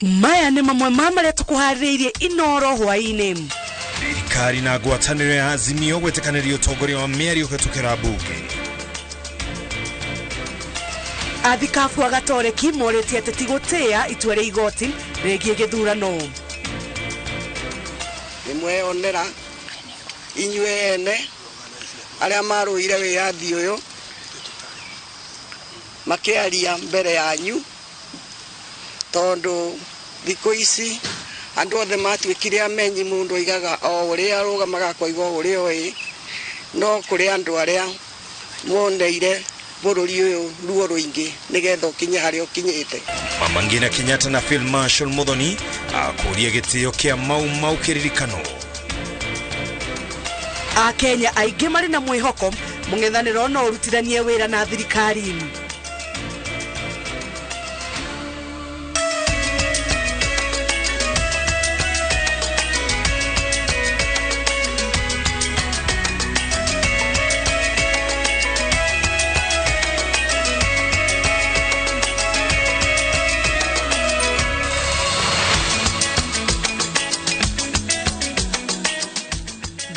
Maya nĩ mamwe ma marĩa tũkũharĩrĩirie Inoro hwaĩ-inĩ. Thirikari na ngwatanĩro ya Azimio gwĩtĩkanĩria ũtongoria wa mĩario kũhetũkĩra mbunge. Athikabu a Gatoreki morĩtie ateti gũtĩĩa itua rĩa igoti rĩgiĩ gĩthurano. Nĩmweyonera inyuĩ ene arĩa marũire wĩyathi ũyũ makĩaria mbere yanyu, tondũ thikũ ici andũ othe matuĩkire amenyi, mũndũ oigaga o ũrĩa arũgamaga akoiga o ũrĩa oĩ, no kũrĩ andũ arĩa moneire bũrũri ũyũ ruo rũingĩ nĩgetha ũkinye harĩa ũkinyĩte. Mama Ngina Kenyatta na Field Marshal Muthoni akũria gĩtĩo kĩa Mau Mau kĩririkano. Akenya aingĩ marĩ na mwĩhoko mũng'ethanĩro no ũrutithanie wĩra na thirikari.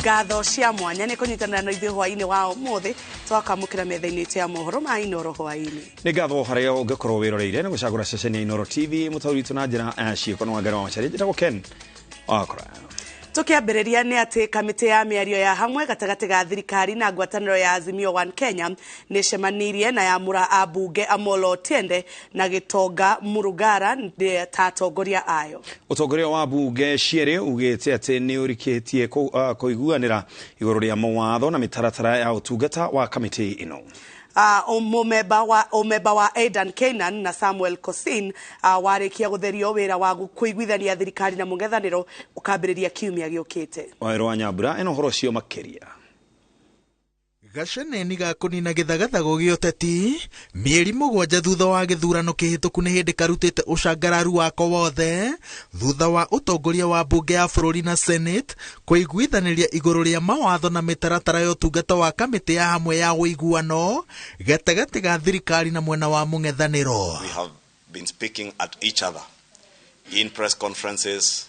Ngatho cia mwanya nĩ kũnyitanĩra na ithuĩ hwaĩ-inĩ wa ũmũthĩ, twakamũkĩra metha-inĩ itũ ya mohoro ma Inoro hwaĩ-inĩ. Nĩ ngatho harĩa ũngĩkorwo wĩroreire nĩ gũcagũra ceceni ya Inoro TV mũtaũri witũ na njĩra ya ciĩko nĩ Wangari wa Macharia. Njĩtagwo Ken Wakora. Tũkĩambĩrĩria nĩ atĩ kamĩtĩ ya mĩario ya hamwe gatagatĩ ga thirikari na ngwatanĩro ya Azimio One Kenya nĩ ĩcemanirie na yamũra ambunge Amolo Otiende na Gĩtonga Murugara ta atongoria ayo. Ũtongoria wa mbunge cierĩ ugĩte atĩ nĩ ũrikĩtie kũiguanĩra igũrũ rĩa mawatho na mĩtaratara ya ũtungata wa kamĩtĩ ĩno. Ũmemba wa Aidan Keynan na Samuel Kosin warĩkia gũtherio wĩra wa kũiguithania thirikari na mũng'ethanĩro ũkambĩrĩria kiumia gĩũkĩte. Wawerũ wa Nyambura ena ũhoro ũcio makĩria. Gaceneni ga kũnina gĩthagathago gĩa ũteti mĩeri 7 thutha wa gĩthurano kĩhĩtũku nĩ hĩndĩ karutĩte ũcangararu wako wothe thutha wa ũtongoria wa mbunge ya bũrũri na Senate kũiguithanĩria igũrũ rĩa mawatho na mĩtaratara ya ũtungata wa kamĩtĩ ya hamwe ya ũiguano gatagatĩ ga thirikari na mwena wa mũng'ethanĩro. We have been speaking at each other in press conferences,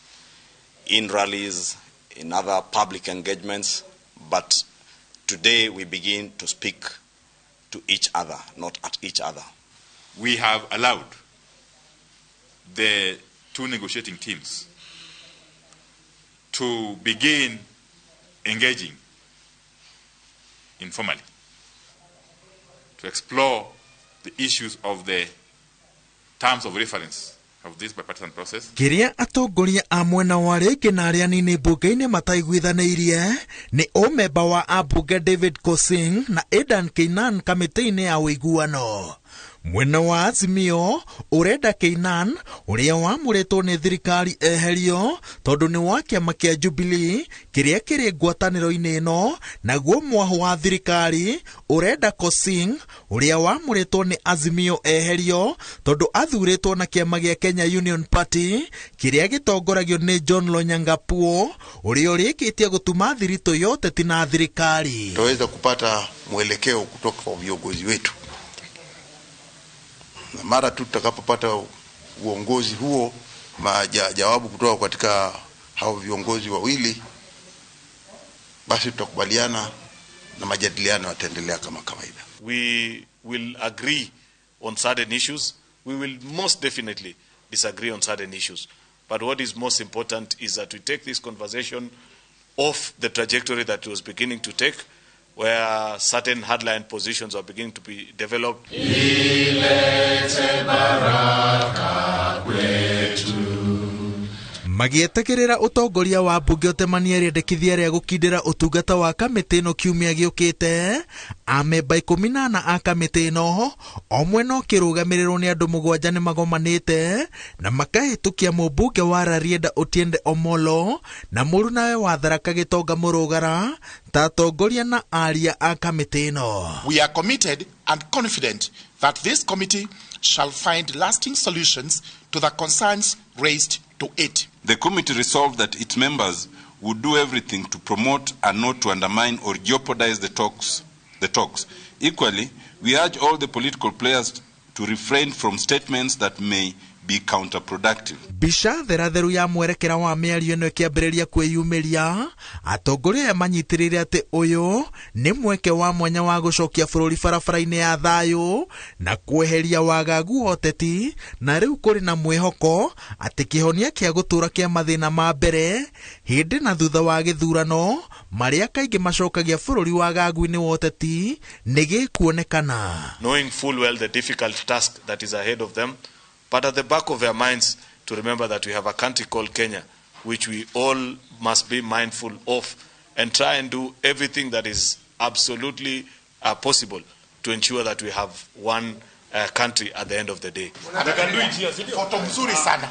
in rallies, in other public engagements, but today we begin to speak to each other, not at each other. We have allowed the two negotiating teams to begin engaging informally to explore the issues of the terms of reference of this bipartisan process. Kĩrĩa atongoria a mwena wa arĩa aingĩ na arĩa anini mbunge-inĩ mataiguithanĩirie nĩ ũmemba wa ambunge David Kosing na Aidan Keynan kamĩtĩ-inĩ ya ũiguano. Mwena wa Azimio ũrenda Keynan ũrĩa wamũrĩtwo nĩ thirikari eherio tondũ nĩ wa kĩama kĩa Jubilee kĩrĩa kĩrĩ ngwatanĩro-inĩ ĩno, naguo mwahũ wa thirikari ũrenda Kosing ũrĩa wamũrĩtwo nĩ Azimio eherio tondũ athurĩtwo na kĩama gĩa Kenya Union Party kĩrĩa gĩtongoragio nĩ John Lonyangapuo ũrĩa ũrĩkĩtie gũtuma thiritũ ya ũteti na thirikari. Tutaweza kupata mwelekeo kutoka kwa viongozi wetu, na mara tu tutakapopata uongozi huo, jawabu kutoka katika hao viongozi wawili, basi tutakubaliana na majadiliano yataendelea kama kawaida. We will agree on certain issues. We will most definitely disagree on certain issues. But what is most important is that we take this conversation off the trajectory that it was beginning to take, where certain hardline positions are beginning to be developed. Ilete baraka kwetu. Magĩetagĩrĩra ũtongoria wa mbunge ũtemanie rĩendekithia rĩa gũkindĩra ũtungata wa kamĩtĩ ĩno kiumia gĩũkĩte, amemba 14 a kamĩtĩ ĩno o mwena ũkĩrũgamĩrĩrwo nĩ andũ 7 nĩ magomanĩte na makahĩtũkia mũmbunge wa Rarieda Otiende Omolo na mũrunawe wa Tharaka Gĩtonga Mũrũgara ta atongoria na aria a kamĩtĩ ĩno. We are committed and confident that this committee shall find lasting solutions to the concerns raised to it. The committee resolved that its members would do everything to promote and not to undermine or jeopardize the talks. Equally, we urge all the political players to refrain from statements that may be counterproductive. Mbica theratheru ya mwerekera wa mĩario ĩno ĩkĩambĩrĩria kwĩyumĩria, atongoria aya manyitĩrĩire atĩ ũyũ nĩ mweke wa mwanya wa gũcokia bũrũri barabara-inĩ ya thayũ na kweheria wagagu wa ũteti, na rĩu kũrĩ na mwĩhoko atĩ kĩhonia kĩa gũtũũra kĩa mathĩna ma mbere hĩndĩ na thutha wa gĩthurano marĩa kaingĩ macokagia bũrũri wagagu-inĩ wa ũteti nĩ gĩkuonekana. Knowing full well the difficult task that is ahead of them, but at the back of their minds to remember that we have a country called Kenya, which we all must be mindful of and try and do everything that is absolutely possible to ensure that we have one country at the end of the day. Foto mzuri sana.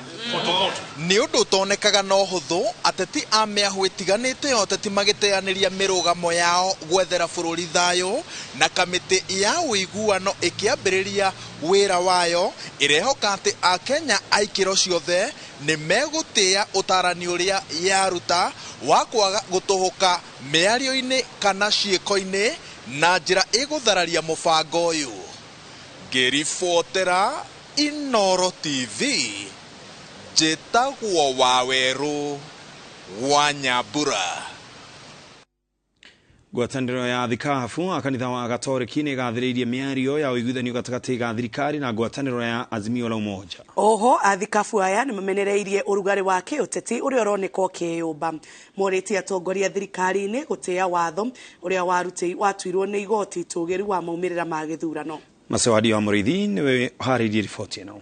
Nĩ ũndũ ũtonekaga na ũhũthũ ateti a mĩahũ ĩtiganĩte ya ũteti magĩteanĩria mĩrũgamo yao gwethera bũrũri thayũ, na kamĩtĩ ya ũiguano ĩkĩambĩrĩria wĩra wayo ĩrehoka atĩ akenya a ikĩro ciothe nĩ megũtĩĩa ũtarani ũrĩa yaruta wa kwaga gũtũhũka mĩario-inĩ kana ciĩko-inĩ na njĩra ĩgũthararia mũbango ũyũ. Ngĩribotera Inooro TV, njĩtagwo Wawerũ wa Nyambura. Ngwatanĩro ya thikabu a kanitha wa Gatoreki nĩ ĩgathĩrĩirie mĩario ya ũiguithanio gatagatĩ ga thirikari na ngwatanĩro ya Azimio la Umoja. Oho athikabu aya nĩ mamenereirie ũrugarĩ wa kĩũteti ũrĩa ũroneka ũkĩyũmba. Morĩtie atongoria thirikari-inĩ gũtĩĩa watho ũrĩa watuirwo nĩ igoti itũgĩru wa maumĩrĩra ma gĩthurano. Macewadi wa Mũrĩithi nĩwe ũharĩirie riboti ĩno.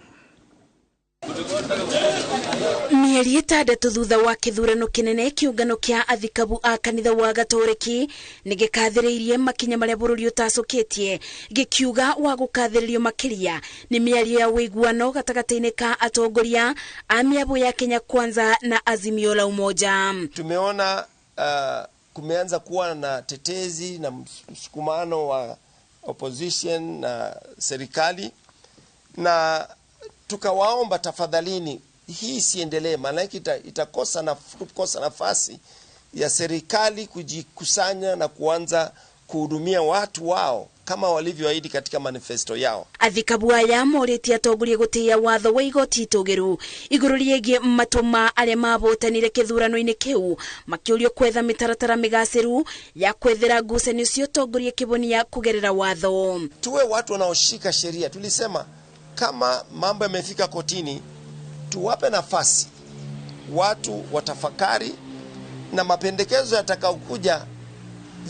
Mĩeri 6 thutha wa kĩthurano kĩnene, kĩũngano kĩa athikabu a kanitha wa Gatoreki nĩ gĩkathĩrĩirie makinya marĩa bũrũri ũtacũkĩtie, gĩkiuga wa gũkathĩrĩrio makĩria nĩ mĩario ya ũiguano gatagatĩ-inĩ ka atongoria a mĩambo ya Kenya Kwanza na Azimio la Umoja. Tumeona kumeanza kuwa na tetezi na msukumano wa opposition na serikali, na tukawaomba tafadhalini hii isiendelee, maana itakosa na kukosa nafasi ya serikali kujikusanya na kuanza kuhudumia watu wao kama walivyoahidi katika manifesto yao. Athikabu aya morĩtie atongoria gũtĩĩa watho wa igoti itũgĩru igũrũ rĩgiĩ matũma arĩa mabotanire kĩthurano-inĩ kĩu, makĩũrio kwetha mĩtaratara mĩgacĩru ya kwethera ngucanio cia ũtongoria kĩbonia kũgerera watho. Tuwe watu wanaoshika sheria. Tulisema kama mambo yamefika kotini, tuwape nafasi watu watafakari, na mapendekezo yatakayokuja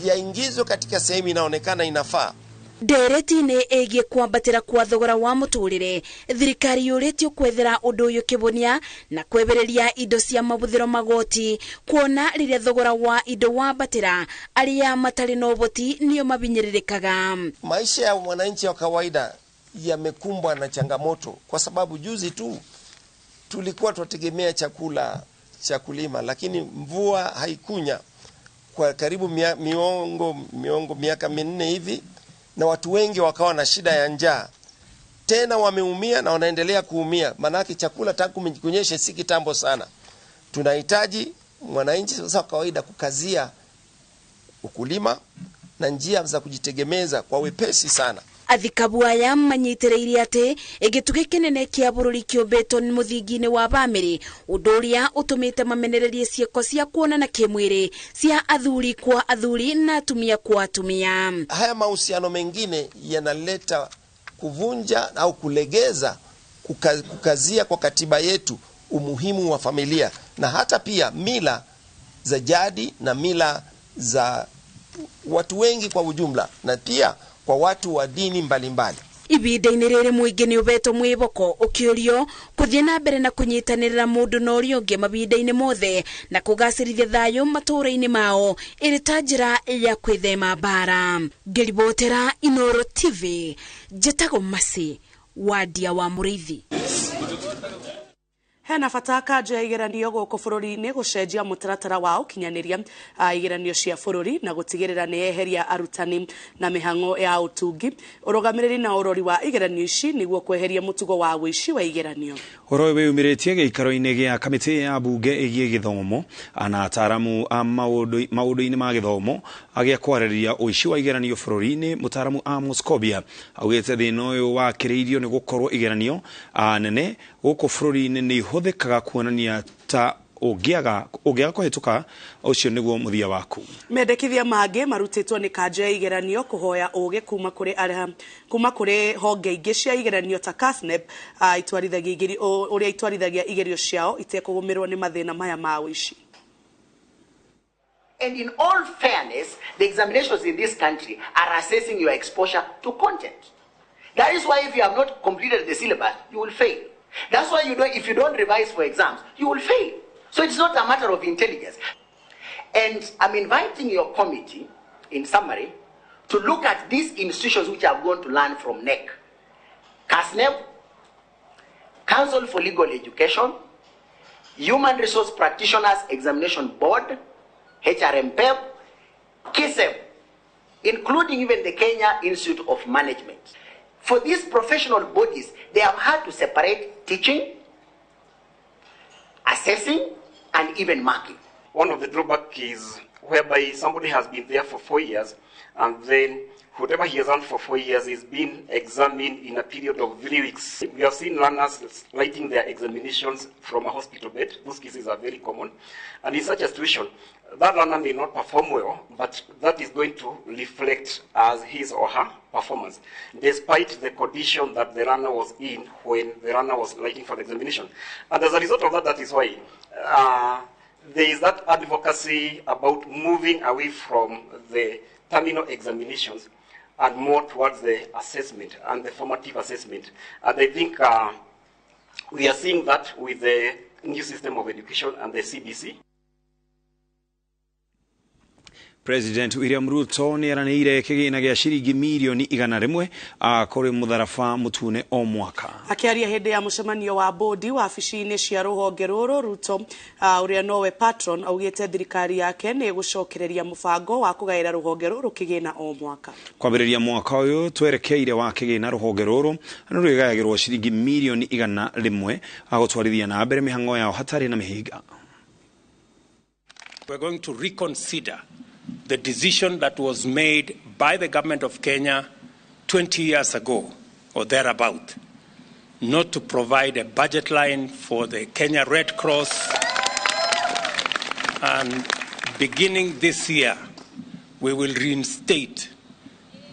yaingizwe katika sehemu inaonekana inafaa. Ndereti-inĩ ĩgiĩ kwambatĩra kwa thogora wa mũtũrĩre, thirikari yũrĩtio kwethera ũndũ ũyũ kĩbonia na kwebereria indo cia mabuthĩro magoti, kuona rĩrĩa thogora wa indo wambatĩra arĩa matarĩ na ũhoti nĩo mabinyĩrĩrĩkaga. Maisha ya mwananchi wa kawaida yamekumbwa na changamoto, kwa sababu juzi tu tulikuwa tunategemea chakula cha kulima, lakini mvua haikunya kwa karibu miongo miaka 4 hivi, na watu wengi wakawa na shida ya njaa. Tena wameumia na wanaendelea kuumia, manake chakula tangu kunyeshe si kitambo sana. Tunahitaji mwananchi sasa wa kawaida kukazia ukulima na njia za kujitegemeza kwa wepesi sana. Athikabu aya manyitĩrĩire atĩ gĩtugĩ kĩnene kĩa bũrũri kĩũmbĩtwo nĩ mũthingi-inĩ wa bamĩrĩ, ũndũ ũrĩa ũtũmĩte mamenererie ciĩko cia kuonana kĩmwĩrĩ cia athuri kwa athuri na atumia kwa atumia. Haya mahusiano mengine yanaleta kuvunja au kulegeza kukazia kwa katiba yetu umuhimu wa familia, na hata pia mila za jadi na mila za watu wengi kwa ujumla, na pia kwa watu wa dini mbalimbali. Ibinda-inĩ rĩrĩ mũingĩ nĩ ũbetwo mwĩboko ũkĩũrio kũthiĩ na mbere na kũnyitanĩrĩra mũndũ na ũrĩa ũngĩ mahinda-inĩ mothe na kũgacĩrithia thayũ matũũra-inĩ mao ĩrĩ ta njĩra ya kwĩthema mbara. Ngĩribotera Inooro TV, njĩtagwo Mercy Wandia wa Mũrĩithi. Hena bata kanjo ya igeranio gũkũ bũrũri-inĩ gũcenjia mũtaratara wa ũkinyanĩria igeranio cia bũrũri na gũtigĩrĩra nĩ yeheria arutani na mĩhang'o ya ũtungi, ũrũgamĩrĩri na ũrori wa igeranio ici nĩguo kweheria mũtugo wa ũici wa igeranio. Ũhoro ũyũ wĩyumĩrĩtie gĩikaro-inĩ gĩa kamĩtĩ ya bunge ĩgiĩ gĩthomo na ataaramu a maũndũ-inĩ ma gĩthomo agĩa kwarĩrĩria ũici wa igeranio bũrũri-inĩ. Mũtaaramu Amos Kobia augĩte thĩna ũyũ wakĩrĩirio nĩ gũkorwo igeranio nene Gũkũ bũrũri-inĩ nĩ ihũthĩkaga kuonania ta ũngĩaga kũhĩtũka ũcio nĩguo mũthia waku. Mendekithia mangĩ marutĩtwo nĩ kanjũ ya igeranio kũhoya ũgĩ kuma kũrĩ honge ingĩ cia igeranio ta KASNEB, itwarithagia ũrĩa itwarithagia igerio ciao itekũgũmĩrwo nĩ mathĩna maya ma ũici. And in all fairness, the examinations in this country are assessing your exposure to content. That is why if you have not completed the syllabus, you will fail. That's why if you don't revise for exams, you will fail. So it's not a matter of intelligence. And I'm inviting your committee, in summary, to look at these institutions which have gone to learn from NEC. KASNEB, Council for Legal Education, Human Resource Practitioners Examination Board, HRMPEB, KISEB, including even the Kenya Institute of Management. For these professional bodies, they have had to separate teaching, assessing, and even marking. One of the drawbacks is whereby somebody has been there for 4 years, and then whatever he has done for 4 years is being examined in a period of 3 weeks. We have seen learners writing their examinations from a hospital bed. Those cases are very common. And in such a situation, that learner may not perform well, but that is going to reflect as his or her performance, despite the condition that the learner was in when the learner was writing for the examination. And as a result of that, that is why there is that advocacy about moving away from the terminal examinations and more towards the assessment and the formative assessment. And I think we are seeing that with the new system of education and the CBC. President William Ruto nĩ eranĩire kĩgĩna gĩa ciringi mirioni 100 kũrĩ mũtharaba mũtune o mwaka. Akĩaria hĩndĩ ya mũcemanio wa bodi wabici-inĩ cia rũhonge rũrũ, Ruto ũrĩa nowe patron augĩte thirikari yake nĩ ĩgũcokereria mũbango wa kũgaĩra rũhonge rũrũ kĩgĩna o mwaka. Kwambĩrĩria mwaka ũyũ twerekeire wa kĩgĩna rũhonge rũrũ nĩ rwĩgayagĩrwo ciringi mirioni 100 gũtwarithia na mbere mĩhang'o yao hatarĩ na mĩhĩnga. We're going to reconsider the decision that was made by the government of Kenya 20 years ago or thereabout, not to provide a budget line for the Kenya Red Cross. And beginning this year, we will reinstate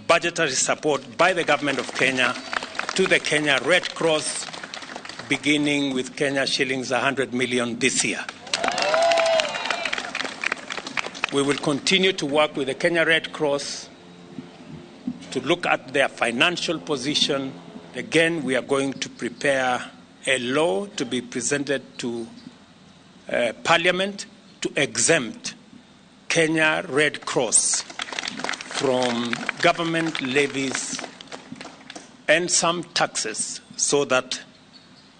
budgetary support by the government of Kenya to the Kenya Red Cross, beginning with Kenya shillings 100 million this year. We will continue to work with the Kenya Red Cross to look at their financial position. Again, we are going to prepare a law to be presented to Parliament to exempt Kenya Red Cross from government levies and some taxes, so that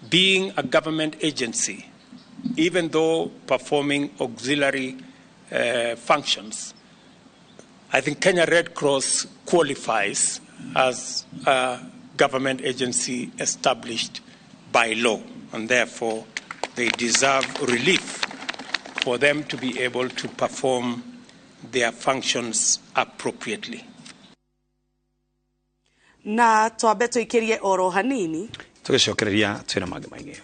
being a government agency, even though performing auxiliary functions, I think Kenya Red Cross qualifies as a government agency established by law, and therefore they deserve relief for them to be able to perform their functions appropriately. Na twambe tuikirie oro hanini tugicokereria twina mangĩ maingĩ.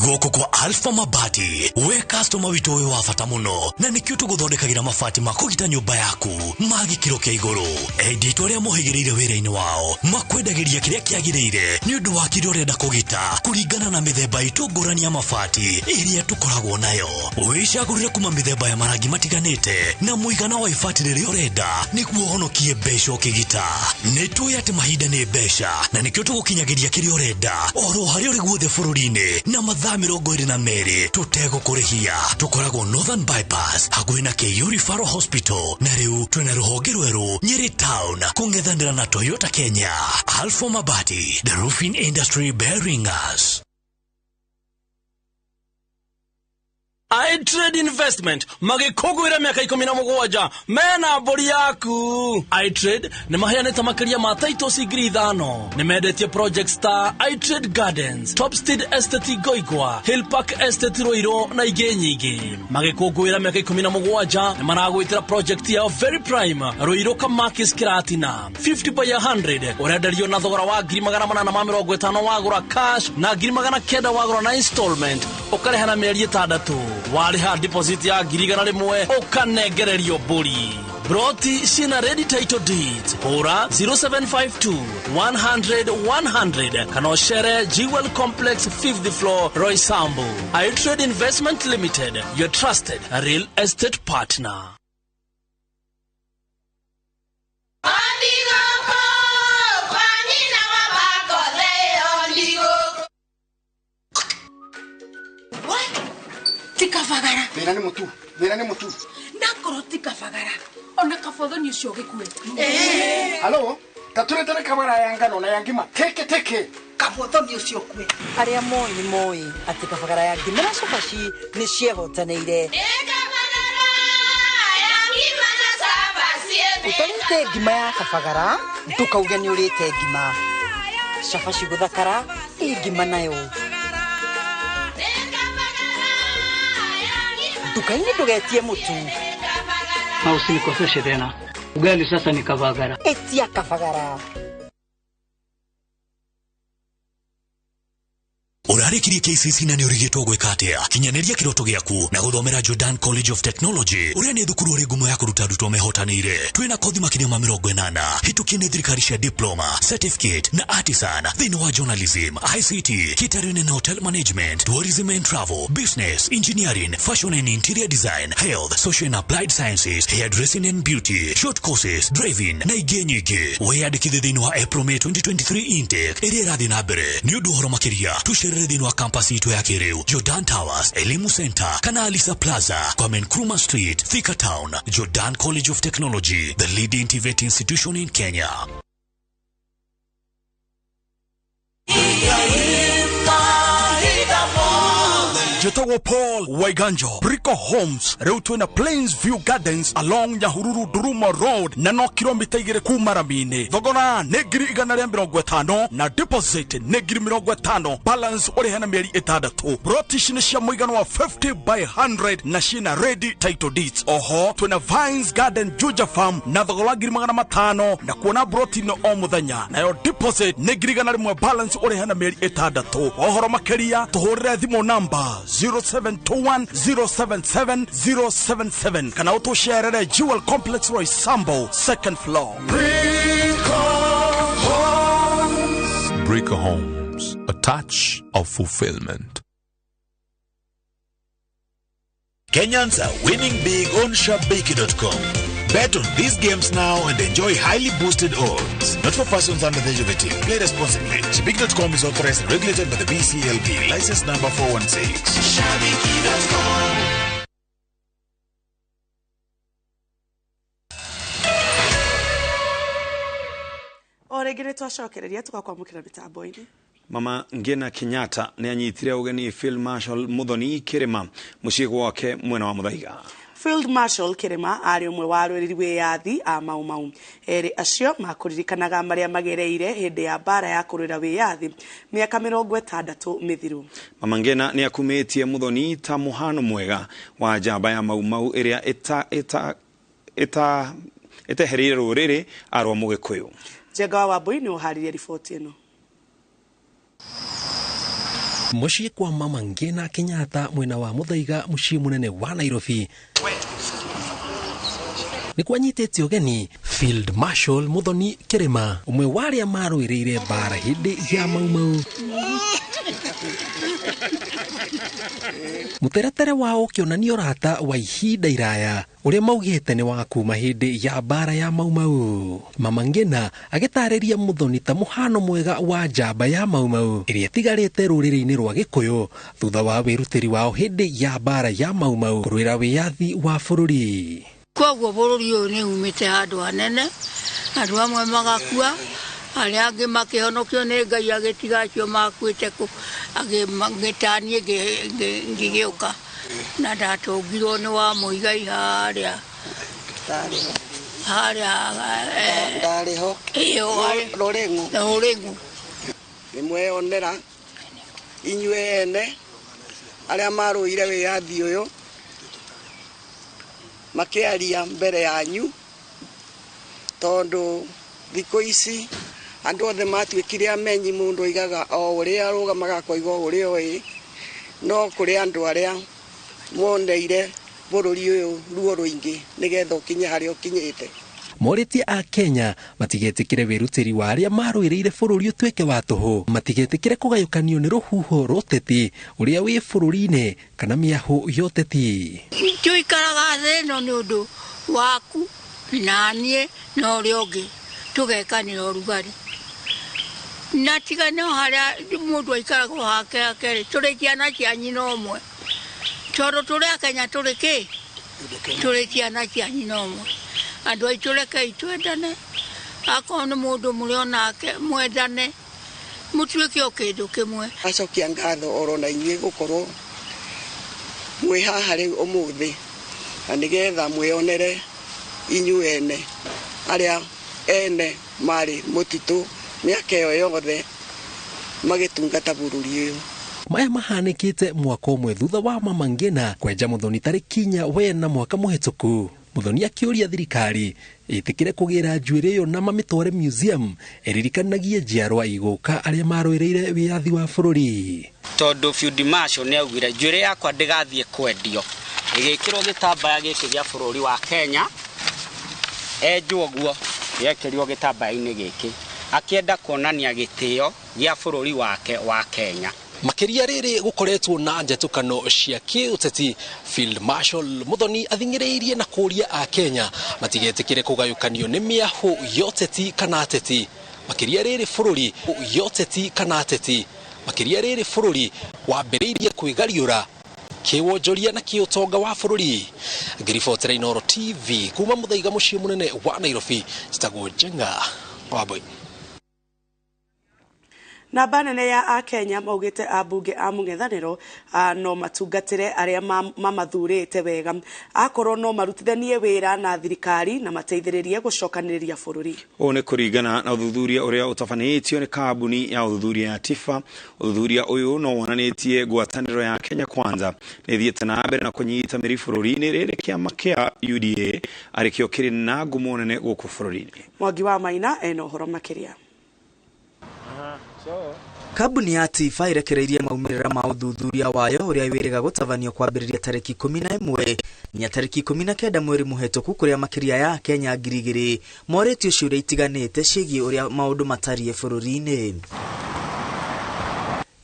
Gũkũ kwa Alpha Mabati, we customer witũ ũyũ wa bata mũno, na nĩkĩo tũgũthondekagĩra mabati ma kũgita nyũmba yaku ma gĩkĩro kĩa igũrũ. Endia itũ arĩa mohĩgĩrĩire wĩra-inĩ wao makwendagĩria kĩrĩa kĩagĩrĩire nĩ ũndũ wa kĩrĩa ũrenda kũgita kũringana na mĩthemba itũ ngũrani ya mabati ĩrĩa tũkoragwo nayo. Wĩcagũrĩre kuma mĩthemba ya marangi matiganĩte na mũigana wa ibati rĩrĩa ũrenda nĩguo ũhonokie mbeca ũkĩgita. Nĩ tũĩ atĩ mahinda nĩ mbeca na nĩkĩo tũgũkinyagĩria kĩrĩa ũrenda oro harĩa ũrĩ guothe bũrũri-inĩ na mathaa 22 tũtegũkũrĩhia. Tũkoragwo Northern Bypass hakuhĩ na KU Referral Hospital, na rĩu twĩna rũhonge rwerũ Nyeri Town kũng'ethanĩra na Toyota Kenya. Alpha Mabati, the roofing industry bearing us. iTrade Investment magĩkũngũĩra mĩaka 17 mena mbũri yaku. iTrade nĩ maheanĩte makĩria ma titles 5,000. Nĩ mendetie projects ta iTrade Gardens, Topstead Estate Goigwa, Hill Park Estate Ruiru na ingĩ nyingĩ. Magĩkũngũĩra mĩaka 17 nĩ maragwĩtĩra project yao Very Prime Ruiru Kamakis Kiratina 50 by 100 ũrenderio na thogora wa 850,000 wagũra cash na 900,000 wagũra na installment ũkarĩha na mĩeri 6 warĩha deposit ya 100,000 ũkanengererio mbũri. Broti ciĩna ready title deeds. Hũra 0752 100 100 kana ũcere Jewel Complex 5th floor, Roysambu. iTrade Investment Limited, your trusted real estate partner. Tikabagara. Thĩna nĩ mũtu, thĩna nĩ mũtu. Ndakorwo tikabagara. Ona kabothoni ũcio gĩkue. Halo, taturetere kabara ya ngano na ya ngima. Teke teke. Kabothoni ũcio kue. Arĩa moĩ nĩ moĩ atĩ kabagara ya ngima na cabaci nĩ ciehotanĩire. Ũtarĩte ngima ya kabagara, ndũkauge nĩ ũrĩte ngima. Cabaci gũthakara, ĩ ngima nayo. Nduka-inĩ ndũgetie mũtu. Na usinikoseshe tena. Ugali sasa ni kabagara. Etia kabagara. Ũrarĩkirie KCC na nĩ ũrigĩtwo gwĩka atĩa? Kinyanĩria kĩroto gĩaku na gũthomera Jordan College of Technology ũrĩa nĩ thukuru ũrĩ ngumo ya kũruta arutwo mehotanĩire. Twĩna kothi makĩria ma 80 hĩtũkie nĩ thirikari cia diploma, certificate na artisan thĩinĩ wa journalism, ICT, catering and hotel management, tourism and travel, business, engineering, fashion and interior design, health, social and applied sciences, hairdressing and beauty, short courses, driving na ingĩ nyingĩ. Wĩyandĩkithie thĩinĩ wa April May 2023 intake ĩrĩa ĩrathiĩ na mbere. Nĩ ũndũ ũhoro makĩria tũcerere thĩinĩ wa campus itũ ya kĩrĩu Jordan Towers, Elimu Center kana Alisa Plaza, Kwame Nkrumah Street, Thika Town. Jordan College of Technology, the leading TVET institution in Kenya. Jetagwo Paul Waiganjo, Brico Homes, rĩu twĩna Plains View Gardens along Nyahururu Duruma Road na no kilomita 2 kuma rami-inĩ. Thogora nĩ 150,000 na deposit nĩ 50,000, balance ũrĩhe na mĩeri 6. Broti ici nĩ cia mũigana wa 50 by 100 na ciĩna ready title deeds. Oho twĩna Vines Garden Juja Farm na thogora wa 500,000 na kuona broti no o mũthenya, nayo deposit nĩ 100,000, balance ũrĩhe na mĩeri 6. Ũhoro makĩria tũhũrĩre thimũ namba 0721 077 077 kana ũtũcerere Jewel Complex Roysambu, second floor. Brico Homes, a touch of fulfillment. Kenyans are winning big on Shabiki.com. Bet on these games now and enjoy highly boosted odds. Not for persons under the age of 18. Play responsibly. Shabiki.com is authorized and regulated by the BCLB. License number 416. Shabiki.com. O rĩngĩ nĩ twacokereria tũgakwamũkĩra mĩtambo-inĩ. Mama Ngina Kenyatta nĩ anyitire ũgeni Field Marshal Muthoni Kirima mũciĩ gwake mwena wa Muthaiga. Field Marshal Kirima arĩ ũmwe wa arũĩrĩri wĩyathi a Mau Mau. Erĩ acio makũririkanaga marĩa magereire hĩndĩ ya mbara ya kũrũĩra wĩyathi mĩaka 60 mĩthiru. Mama Ngina nĩ akumĩtie Muthoni ta mũhano mwega wa njamba ya Mau Mau ĩrĩa ĩtehereire rũrĩrĩ rwa Mũgĩkũyũ. Njenga wa Wambui nĩ ũharĩrie riboti ĩno. Mũciĩ kwa Mama Ngina Kenyatta mwena wa Muthaiga mũciĩ mũnene wa Nairobi nĩ kwanyitĩte ũgeni Field Marshal Muthoni Kirima ũmwe wa arĩa marũĩrĩire mbara hĩndĩ ya Mau Mau. Mũteretere wao ũkĩonania ũrata wa ihinda iraya ũrĩa maugĩte nĩ wa kuma hĩndĩ ya mbara ya Mau Mau. Mama Ngina agĩtarĩria Muthoni ta mũhano mwega wa njamba ya Mau Mau ĩrĩa ĩtigarĩte rũrĩrĩ-inĩ rwa Gĩkũyũ thutha wa wĩrutĩri wao hĩndĩ ya mbara ya Mau Mau kũrũĩra wĩyathi wa bũrũri. Koguo bũrũri ũyũ nĩ umĩte handũ hanene, andũ amwe magakua, arĩa angĩ makĩhonokio nĩ Ngai agĩtiga acio makuĩte kũ, agĩtaniĩ ngĩgĩũka. Na ndatũngirwo nĩ wa Mũigai harĩa. Harĩa ndarĩ ho. Rũrĩng'u. Rũrĩng'u. Nĩ mweyonera inyuĩ ene arĩa marũire wĩyathi ũyũ makĩaria mbere yanyu tondũ thikũ ici andũ othe matuĩkire amenyi mũndũ oigaga o ũrĩa arũgamaga akoiga o ũrĩa oĩ no kũrĩ andũ arĩa moneire bũrũri ũyũ ruo rũingĩ nĩgetha ũkinye harĩa ũkinyĩte. Morĩtie a Kenya matigetĩkĩre wĩrutĩri wa arĩa marũĩrĩire bũrũri ũtuĩke wa tũhũ, matigetĩkĩre kũgayũkanio nĩ rũhuho rwa ũteti ũrĩa wĩ bũrũri-inĩ kana mĩahũ ya ũteti. Tũikaraga thĩ ĩno nĩ ũndũ waku na niĩ na ũrĩa ũngĩ tũgekanĩra ũrugarĩ na tiga no harĩa mũndũ aikaragwo hake hake-rĩ, tũrĩ ciana cia nyina ũmwe tondũ tũrĩ a Kenya tũrĩ kĩ tũrĩ ciana cia nyina ũmwe. Andũ aitũ rekei twendane, akorwo nĩ mũndũ mũrĩ onake mwendane, mũtuĩke o kĩndũ kĩmwe. Acokia ngatho oro na inyuĩ gũkorwo mwĩ haha rĩu ũmũthĩ na nĩgetha mwĩonere inyuĩ ene arĩa ene marĩ mũtitũ mĩaka ĩyo yothe magĩtungata bũrũri ũyũ. Maya mahanĩkĩte mwaka ũmwe thutha wa Mama Ngina kwenja Muthoni tarĩki 4 wena mwaka mũhĩtũku. Muthoni akĩũria thirikari ĩtĩkĩre kũgĩra njuĩrĩ ĩyo na mamĩtware museum ĩririkanagie njiarwa igũka arĩa marũĩrĩire wĩyathi wa bũrũri. Tondũ Field Marshal nĩ augire njuĩrĩ yakwa ndĩgathiĩ kwendio ĩgĩkĩrwo gĩtambaya gĩkĩ gĩa bũrũri wa Kenya enjwo guo yekĩrirwo gĩtambaya-inĩ gĩkĩ akĩenda kuonania gĩtĩo gĩa bũrũri wake wa Kenya. Makĩria rĩrĩ gũkoretwo na njatũkano cia kĩũteti, Field Marshal Muthoni athing'ĩrĩirie na kũũria a Kenya matigetĩkĩre kũgayũkanio nĩ mĩahũ ya ũteti kana ateti. Makĩria rĩrĩ bũrũri ya ũteti kana ateti. Makĩria rĩrĩ bũrũri wambĩrĩirie kwĩgariũra kĩwonjoria na kĩũtonga wa bũrũri. Ngĩribotera Inooro TV kuma Muthaiga mũciĩ mũnene wa Nairobi, njĩtagwo Njenga Wambui. Namba nene ya akenya maugite ambunge a mũng'ethanĩro no matungatĩre arĩa mamathurĩte wega akorwo no marutithanie wĩra na thirikari na mateithĩrĩrie gũcokanĩrĩria bũrũri. Ũũ nĩ kũringana na ũthuthuria ũrĩa ũtabanĩtio nĩ kambuni ya ũthuthuria ya TIFA. Ũthuthuria ũyũ no wonanĩtie ngwatanĩro ya Kenya Kwanza nĩ ĩthiĩte na mbere na kũnyita mĩri bũrũri-inĩ rĩrĩ kĩama kĩa UDA arĩkĩo kĩrĩ na ngumo nene gũkũ bũrũri-inĩ. Mwangi wa Maina ena ũhoro makĩria. Kambuni ya TIFA irekereirie maumĩrĩra ma ũthuthuria wayo ũrĩa wĩrĩga gũtabanio kwambĩrĩria tarĩki 11 nginya tarĩki 19 mweri mũhetũku kũrĩa makĩria ya Kenya 2000 morĩtio ciũria itiganĩte ciĩgiĩ ũrĩa maũndũ matariĩ bũrũri-inĩ.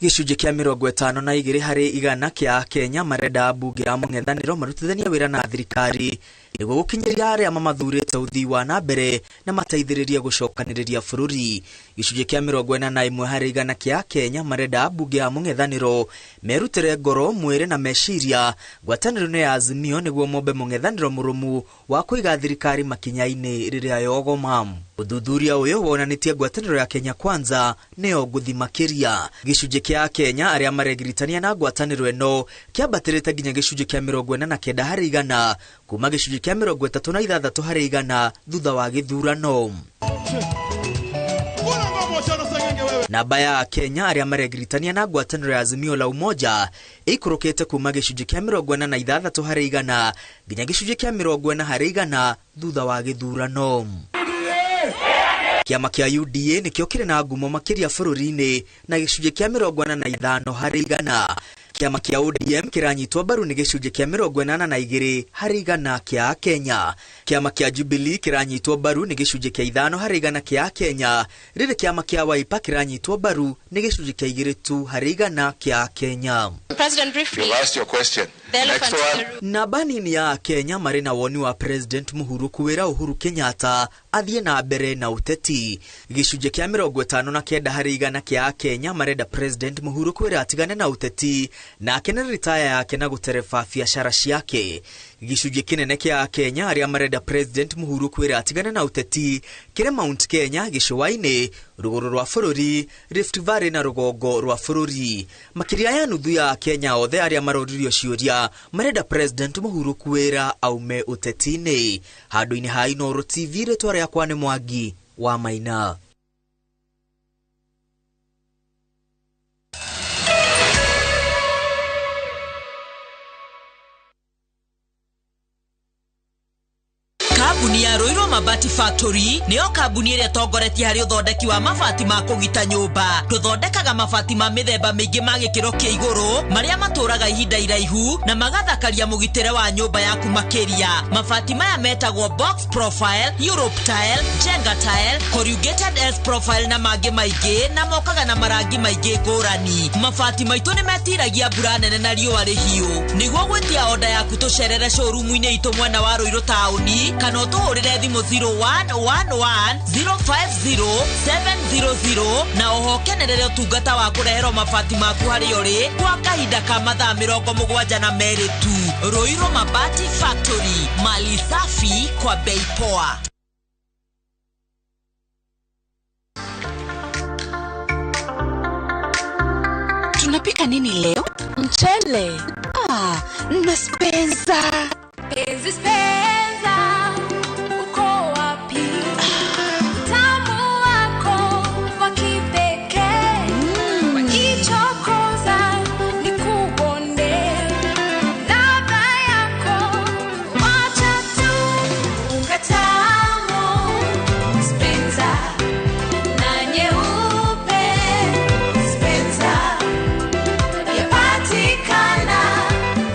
Gĩcunjĩ kĩa 52 harĩ igana kĩa Kenya marenda ambunge a mũng'ethanĩro marutithanie wĩra na thirikari nĩguo gũkinyĩria arĩa mamathurĩte ũthii wa na mbere na mateithĩrĩrie gũcokanĩrĩria bũrũri. Gĩcunjĩ kĩa 41 harĩ igana kĩa Kenya marenda ambunge a mũng'ethanĩro merutĩre ngoro, mwĩrĩ na meciria ngwatanĩro-inĩ ya Azimio nĩguo mombe mũng'ethanĩro mũrũmu wa kũiga thirikari makinya-inĩ rĩrĩa yogoma. Ũthuthuria ũyũ wonanĩtie ngwatanĩro ya Kenya Kwanza nĩyo ngũthi makĩria. Gĩcunjĩ kĩa Kenya arĩa maregiritania na ngwatanĩro ĩno kĩambatĩrĩte nginya gĩcunjĩ kĩa 49 harĩ igana kuma gĩcunjĩ kĩa 36 harĩ igana thutha wa gĩthurano. Namba ya Kenya arĩa maregiritania na ngwatanĩro ya Azimio la Umoja ĩikũrũkĩte kuma gĩcunjĩ kĩa 46 harĩ igana nginya gĩcunjĩ kĩa 40 harĩ igana thutha wa gĩthurano. Kĩama kĩa UDA nĩkĩo kĩrĩ na ngumo makĩria bũrũri-inĩ na gĩcunjĩ kĩa 45 harĩ igana. Kĩama kĩa ODM kĩranyitwo mbaru nĩ gĩcunjĩ kĩa 82 harĩ igana kĩa Kenya. Kĩama kĩa Jubilee kĩranyitwo mbaru nĩ gĩcunjĩ kĩa 5 harĩ igana kĩa Kenya. Rĩrĩ kĩama kĩa Wiper kĩranyitwo mbaru nĩ gĩcunjĩ kĩa 2 tu harĩ igana kĩa Kenya. President, briefly. You've asked your question. Next one. Namba nini ya Kenya marĩ na woni wa President Mũhuru wĩra Uhuru Kenyatta athiĩ na mbere na ũteti. Gĩcunjĩ kĩa 59 harĩ igana kĩa Kenya marenda President Mũhuru kwĩra atigane na ũteti na akenere ritaya yake na gũtereba biacara ciake. Gĩcunjĩ kĩnene kĩa Akenya arĩa marenda President Muhuru kwĩra atigane na ũteti kĩrĩ Mount Kenya, gĩcũa-inĩ, rũgũrũ rwa bũrũri, Rift Valley na rũgongo rwa bũrũri. Makĩria ya nuthu ya Akenya othe arĩa maroririo ciũria marenda President Muhuru kwĩra aume ũteti-inĩ. Handũ-inĩ ha Inooro TV, rĩtwa rĩakwa nĩ Mwangi wa Maina. Kambuni ya Ruiru Mabati Factory nĩyo kambuni ĩrĩa ĩtongoretie harĩ ũthondeki wa mabati ma kũgita nyũmba. Tũthondekaga mabati ma mĩthemba mĩingĩ ma gĩkĩro kĩa igũrũ marĩa matũraga ihinda iraihu na magathakaria mũgitĩre wa nyũmba yaku makĩria. Mabati maya metagwo box profile, Europe tile, Jenga tile, corrugated S profile na mangĩ maingĩ, na mokaga na marangi maingĩ ngũrani. Mabati maitũ nĩ metiragia mbura nene na riũa rĩhiũ. Nĩguo gwĩtia oda yaku tũcerere showroom-inĩ itũ mwena wa Ruiru taũni kana ũtũhũrĩre thimũ 0111 050 700 na oho kenerere ũtungata wa kũreherwo mabati maku harĩa ũrĩ kwa kahinda ka mathaa 72 tu. Ruiru Mabati Factory, mali safi kwa bei poa. Tunapika nini leo? Mchele. Ah, na spenza. Penzi spenza, uko wapi? Utamu wako wa kipekee. Wakichokoza nikubonde. Ladha yako wacha tu. Unga tamu spenza na nyeupe spenza. Yapatikana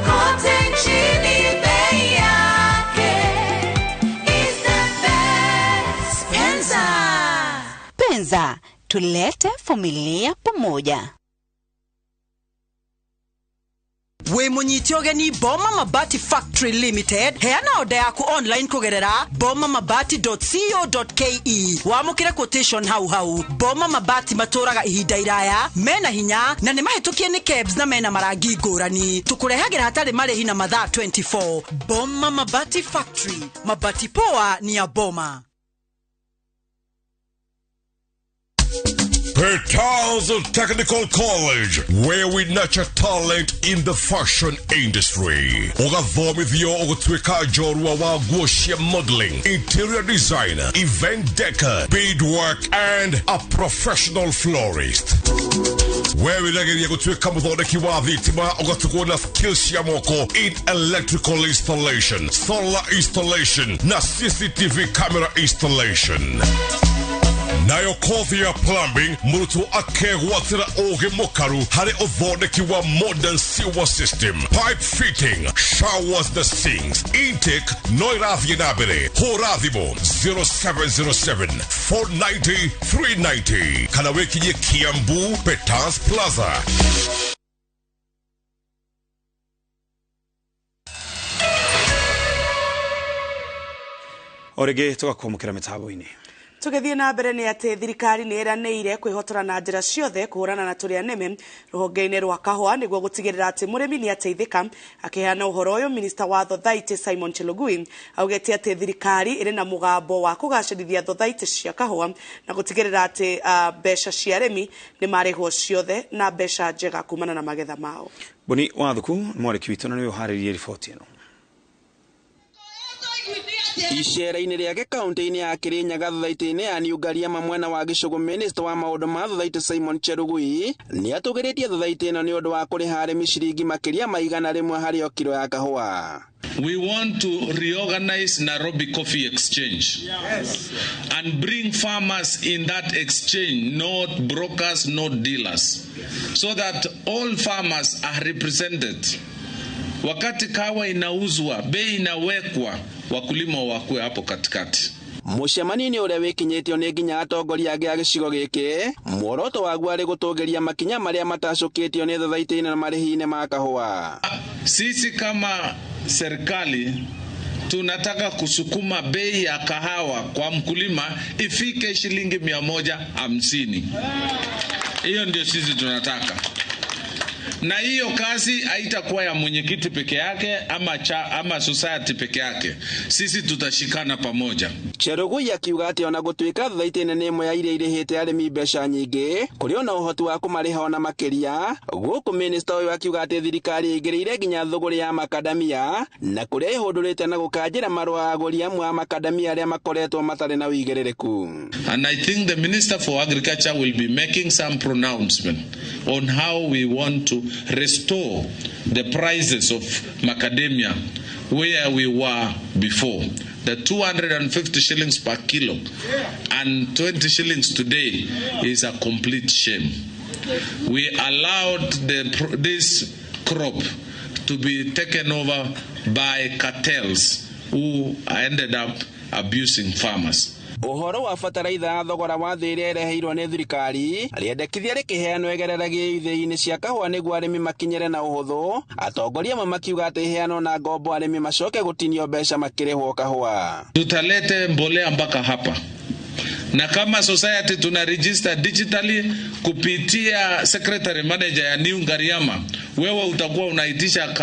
kote nchini, bei yake is the best. Spenza. Penza, tulete familia pamoja. Wĩ mũnyite ũgeni Boma Mabati Factory Limited, heana oda yaku online kũgerera bomamabati.co.ke. Wamũkĩre quotation hau hau. Boma Mabati matũraga ihinda iraya, mena hinya na nĩ mahĩtũkie nĩ KEBS na mena marangi ngũrani. Tũkũrehagĩra hatarĩ marĩhi na mathaa 24. Boma Mabati Factory, mabati poa ni ya Boma. Petals Technical College, where we nurture talent in the fashion industry. Ũgathomithio ũgũtuĩka njorua wa nguo cia modeling, interior designer, event decor, beadwork and a professional florist. Where wĩragĩria gũtuĩka mũthondeki wa thitima, ũgatugwo na skills cia moko in electrical installation, solar installation na CCTV camera installation. Nayo kothi ya plumbing, mũrutwo akegwatĩra ũgĩ mũkaru harĩ ũthondeki wa modern sewer system, pipe fitting, showers the sinks. Intake no ĩrathiĩ na mbere. Hũra thimũ 0707 490 390 kana wĩkinyie Kiambu Petals Plaza. O rĩngĩ tũgakwamũkĩra mĩtambo-inĩ. Tũgĩthiĩ na mbere nĩ atĩ thirikari nĩ ĩranĩire kwĩhotora na njĩra ciothe kũhũrana na tũrĩa nĩme rũhonge-inĩ rwa kahũa nĩguo gũtigĩrĩra atĩ mũrĩmi nĩ ateithĩka. Akĩheana ũhoro ũyũ, minista wa thothaitĩ Simon Chelugui augĩte atĩ thirikari ĩrĩ na mũgambo wa kũgacĩrithia thothaitĩ cia kahũa na gũtigĩrĩra atĩ mbeca cia arĩmi nĩ marĩhwo ciothe na mbeca njega kumana na magetha mao. Boni Wathuku mwandĩki witũ na nĩwe ũharĩrĩirie riboti ĩno. Icera-inĩ rĩake kaunti-inĩ ya Kirinyaga thothaitĩ-inĩ ya New Ngariama mwena wa Gĩcũgũ, minista wa maũndũ ma thothaitĩ Simon Chelugui nĩatũgĩrĩtie thothaitĩ ĩno nĩ ũndũ wa kũrĩha arĩmi ciringi makĩria ma 100 harĩ o kiro ya kahũa. We want to reorganize Nairobi Coffee Exchange. Yes. And bring farmers in that exchange, not brokers, not dealers, so that all farmers are represented. Wakati kawa inauzwa, bei inawekwa, wakulima wakue hapo katikati. Mũcemanio-inĩ ũrĩa wĩkinyĩtio nĩ nginya atongoria angĩ a gĩcigo gĩkĩ, muoroto waguo arĩ gũtũgĩria makinya marĩa matacũkĩtio nĩ thothaitĩ-inĩ na marĩhi-inĩ ma kahũa. Sisi kama serikali tunataka kusukuma bei ya kahawa kwa mkulima ifike shilingi 150. Hiyo ndio sisi tunataka. Na hiyo kazi haitakuwa ya mwenyekiti peke yake ama society peke yake. Sisi tutashikana pamoja. Chelugui akiuga atĩ ona gũtuĩka thothaitĩ nene ĩmwe ya iria irĩhĩte arĩmi mbeca nyingĩ kũrĩ ona ũhoti wa kũmarĩha ona makĩria, gũkũ minista ũyũ akiuga atĩ thirikari ĩingĩrĩire nginya thũgũrĩ ya makadamia na kũrĩa ĩhũndũrĩte na gũkanjĩra marũa agũri amwe a makadamia arĩa makoretwo matarĩ na ũigĩrĩrĩku. And I think the Minister for Agriculture will be making some pronouncement on how we want to restore the prices of macadamia where we were before. The 250 shillings per kilo and 20 shillings today is a complete shame. We allowed this crop to be taken over by cartels who ended up abusing farmers. Ũhoro wa bataraitha ya thogora wa thĩ ĩrĩa ĩreheirwo nĩ thirikari rĩendekithia rĩkĩheanwo ĩgereragie ithĩi-inĩ cia kahũa nĩguo arĩmi makinyĩre na ũhũthũ. Atongoria amwe makiuga atĩ iheanwo na ngombo arĩmi macoke gũtinio mbeca makĩrĩhwo kahũa. Tutalete mbolea mpaka hapa, na kama society tuna register digitally kupitia secretary manager ya New Ngariama. Wewe utakuwa unaitisha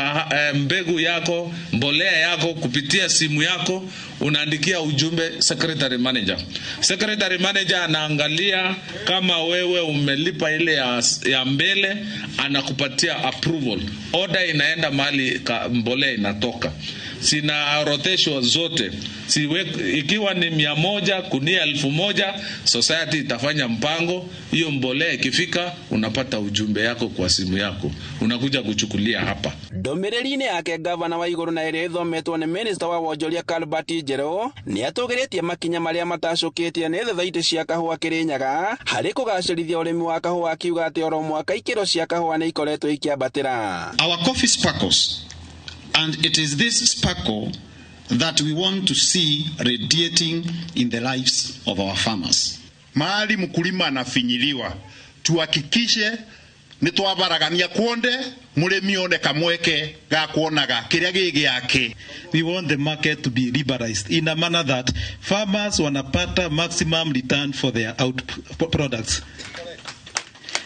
mbegu yako, mbolea yako kupitia simu yako, unaandikia ujumbe secretary manager. Secretary manager anaangalia kama wewe umelipa ile ya mbele, anakupatia approval. Order inaenda mahali mbolea inatoka. Zinaorodheshwa zote. Ikiwa ni 100 kunia 1000, society itafanya mpango. Hiyo mbolea ikifika unapata ujumbe yako kwa simu yako, unakuja kuchukulia hapa. Ndũmĩrĩri-inĩ yake gavana wa igũrũ na ĩrĩa ĩthometwo nĩ minista wa wonjoria Albert Njerũ nĩ atũgĩrĩtie makinya marĩa matacũkĩtie nĩ thothaitĩ cia kahũa Kĩrĩnyaga harĩ kũgacĩrithia ũrĩmi wa kahũa, akiuga atĩ oro mwaka ikĩro cia kahũa nĩ ikoretwo ikĩambatĩra. Our coffee sparkles, and it is this sparkle that we want to see radiating in the lives of our farmers. Mahali mkulima anafinyiliwa, tuhakikishe nĩ twabaragania kuonde mũrĩmi one kamweke ga kuonaga kĩrĩa gĩ gĩake. We want the market to be liberalized in a manner that farmers wanapata maximum return for their output products.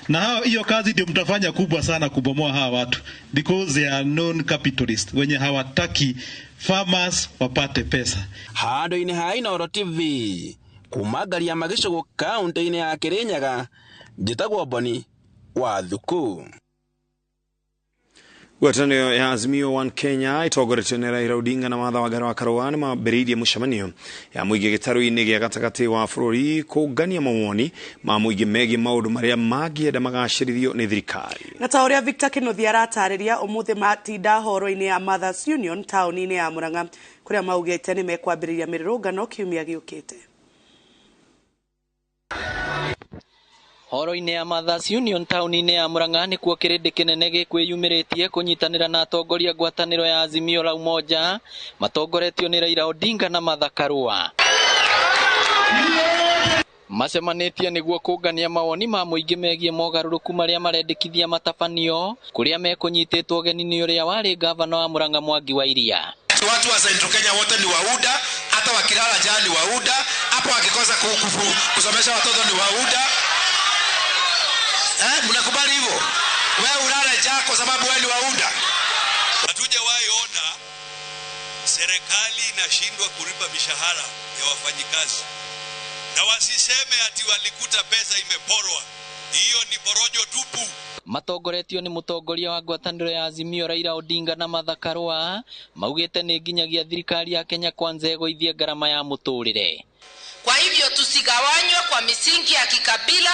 Na hao hiyo kazi ndio mtafanya kubwa sana kubomoa hawa watu, because they are known capitalists wenye hawataki farmers wapate pesa. Handũ-inĩ ha Inooro TV kuma Ngariama gĩcũgũ kaũntĩ-inĩ ya Kĩrĩnyaga, njĩtagwo Boni wa Thuku. Ngwatanĩro ya Azimio One Kenya ĩtongoretio nĩ Raila Odinga na Martha Wangari wa Karũa nĩ mambĩrĩirie mũcemanio ya mũingĩ gĩtarũ-inĩ gĩa gatagatĩ wa bũrũri kũngania mawoni ma mũingĩ megiĩ maũndũ marĩa mangĩenda magacĩrithio nĩ thirikari. Na ta ũrĩa Victor Kĩnuthia aratarĩria, ũmũthĩ matinda horo-inĩ ya Mothers Union taũni-inĩ ya Murang'a kũrĩa maugĩte nĩ mekwambĩrĩria mĩrũrũngano kiumia gĩũkĩte. Horo-inĩ ya Mothers Union taũni-inĩ ya Murang'a nĩkuo kĩrĩndĩ kĩnene gĩkwĩyumĩrĩtie kũnyitanĩra na atongoria ngwatanĩro ya Azimio la Umoja matongoretio nĩ Raila Odinga na Martha Karua. Macemanĩtie nĩguo kũngania mawoni ma mũingĩ megiĩ mogarũrũku marĩa marendekithia matabanio kũrĩa mekũnyitĩtwo ũgeni nĩ ũrĩa warĩ gavana wa Murang'a Mwangi wa Iria. Watu wa Central Kenya wote ni wauda, hata wakilala njaa ni wauda, hapo wakikosa kusomesha watoto ni wauda. Mnakubali hivyo? Wewe ulale njaa kwa sababu wewe ni wauda. Hatujawahi ona serikali inashindwa kulipa mishahara ya wafanyikazi. Na wasiseme ati walikuta pesa imeporwa. Hiyo ni porojo tupu. Matongoretio nĩ mũtongoria wa ngwatanĩro ya Azimio Raila Odinga na Martha Karua maugĩte nĩ nginyagia thirikari ya Kenya Kwanza ĩgũithie ngarama ya mũtũrĩre. Kwa hivyo tusigawanywe kwa misingi ya kikabila,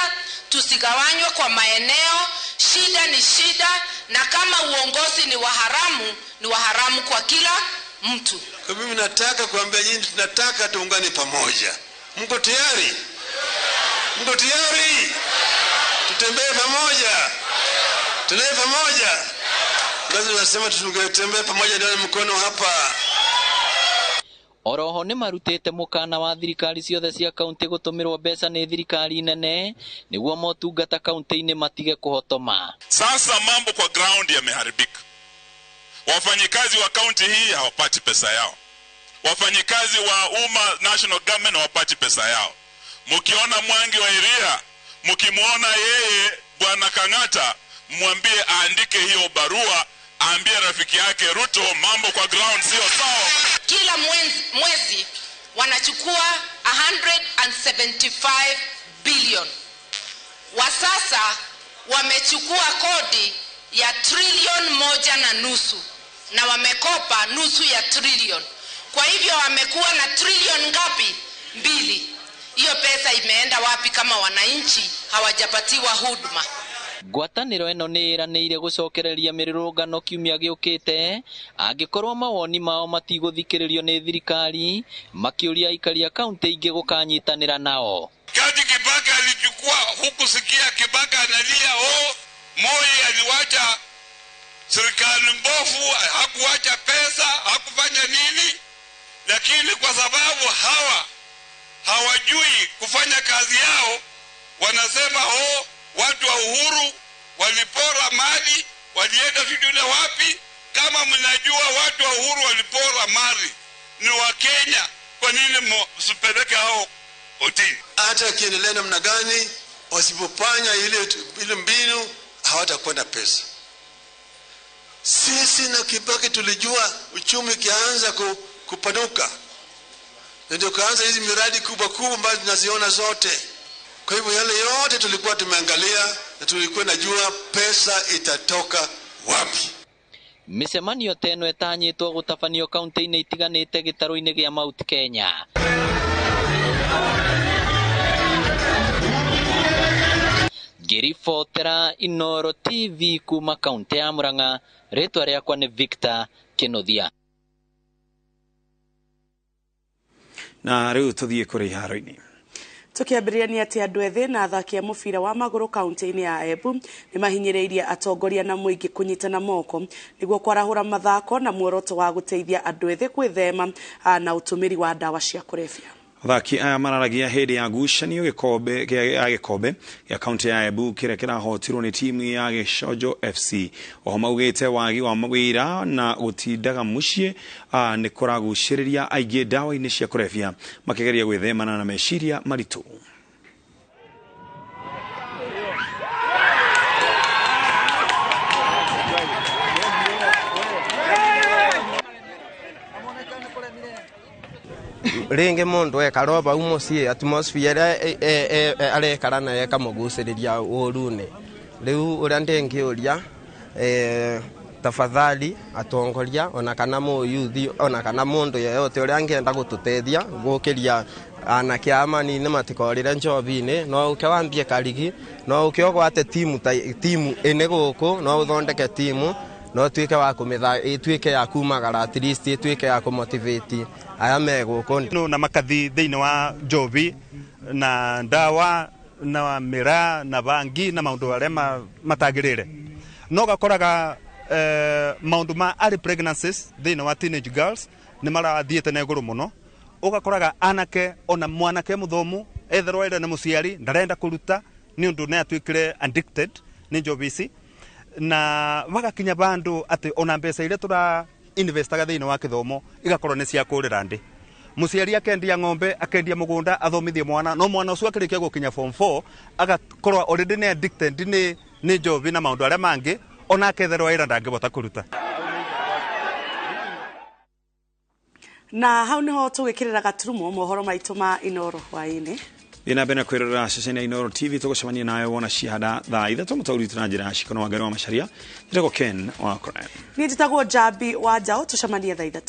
tusigawanywe kwa maeneo. Shida ni shida, na kama uongozi ni waharamu, ni waharamu kwa kila mtu. Kwa mimi nataka kuambia nyinyi, tunataka tuungane pamoja. Mko tayari? Mko tayari? Tutembee pamoja. Tutembee pamoja. Lazima nasema tutembee pamoja, ndio mkono hapa. Oroho nĩ marutĩte mũkana wa thirikari ciothe cia kaunti gũtũmĩrwo mbeca nĩ thirikari nene nĩguo motungata kaunti-inĩ matige kũhotoma. Sasa mambo kwa ground yameharibika. Wafanyikazi wa kaunti hii hawapati pesa yao. Wafanyikazi wa umma national government hawapati pesa yao. Mkiona Mwangi wa Iria, mkimuona yeye Bwana Kang'ata, Mwambie aandike hiyo barua, aambie rafiki yake Ruto mambo kwa ground sio sawa. Kila mwezi wanachukua 175 billion. Wa sasa wamechukua kodi ya 1.5 trillion na wamekopa 0.5 trillion. Kwa hivyo wamekuwa na trilioni ngapi? 2. Hiyo pesa imeenda wapi kama wananchi hawajapatiwa huduma? Ngwatanĩro ĩno nĩ ĩranĩire gũcokereria mĩrũrũngano kiumia gĩũkĩte angĩkorwo mawoni mao matigũthikĩrĩrio nĩ thirikari, makĩũria aikari a kaunti ingĩ gũkanyitanĩra nao. Kati Kibaki alichukua, hukusikia Kibaki analia, oh, Moi aliwacha serikali mbovu, hakuwacha pesa, hakufanya nini. Lakini kwa sababu hawa hawajui kufanya kazi yao, wanasema oh, watu wa Uhuru walipora mali, walienda sijui wapi. Kama mnajua watu wa Uhuru walipora mali ni wa Kenya, kwa nini msipeleke hao kotini? Hata kiendelea namna gani, wasipofanya ile mbinu hawatakuwa na pesa. Sisi na Kibaki tulijua uchumi kianza kupanuka, ndio kaanza hizi miradi kubwa kubwa ambazo tunaziona zote. Kwa hivyo yale yote tulikuwa tumeangalia na tulikuwa najua pesa itatoka wapi. Mĩcemanio ta ĩno ĩtanyĩtwo gũtabanio kaunti-inĩ itiganĩte gĩtarũ-inĩ gĩa Mount Kenya. Ngĩribotera Inooro TV kuma kaunti ya Murang'a, rĩtwa rĩakwa nĩ Victor Kĩnuthia. Na rĩu tũthiĩ kũrĩ iharo-inĩ. Tukiambĩrĩria nĩ atĩ andũ ethĩ na athaki a mũbira wa magũrũ kaunti-inĩ ya Embu nĩ mahinyĩrĩirie atongoria na mũingĩ kũnyitana moko nĩguo kwarahũra mathako na muoroto wa gũteithia andũ ethĩ gwĩthema na ũtũmĩri wa ndawa cia kũrebia. Athaki aya mararagia hĩndĩ ya ngucanio gĩkombe gĩa kaunti ya Embu kĩrĩa kĩrahotirwo nĩ timu ya Gĩconjo FC. Oho maugĩte wagi wa mawĩra na gũtindaga mũciĩ nĩ kũragucĩrĩria aingĩ ndawa-inĩ cia kũrebia makĩgeria gwĩthemana na meciria maritũ. Ringi mundu ekara vau mucii atmosphere iria arekara nayo ĩkamũgucĩrĩria ũru-inĩ. Rĩu ũrĩa ndĩngĩũria tafadhali atongoria ona kana mũyuthi ona kana mũndũ yeyote ũrĩa angĩenda gũtũteithia gũkĩria anake aya manini matikorĩre njobi-inĩ, no ũke wambie karigi, no ũke ũgwate timu ĩnĩ gũkũ, no ũthondeke timu no tuike wa kumitha ituike ya kumagara at least ituike ya kumotivate aya me guku na makathi thiini wa njobi na ndawa na mira na bangi na maundu aria matagirire no gakoraga maundu ma early pregnancies thiini wa teenage girls ni marathiite na iguru muno. Ugakoraga anake ona mwanake muthomu etherwo ira ni muciari ndarenda kuruta ni undu ni atuikire addicted ni njobi ici na bagakinya bandu ati ona mbeca iria tura investaga thiini wa kithomo igakorwo ni cia kurira ndi. Muciari akendia ng'ombe akendia mugunda athomithie mwana no mwana ucio akirikia gukinya form 4 agakorwo already ni addicted ni njobi na maundu aria mangi ona aketherwo ira ndangibota kuruta. Na hau niho tugikirira gaturumo mohoro maitu ma Inooro hwaini. Thiĩ mbere na kwĩrorera ceceni ya Inooro TV tũgũcemania nawe wona cihanda thaa 3 mũtaũri witũ na njĩra ya cikono wa Ngari wa Macharia. Njĩtagwo Ken wa Koren. Niĩ njĩtagwo Njambi wa Njaũ, tũcemanie thaa 3.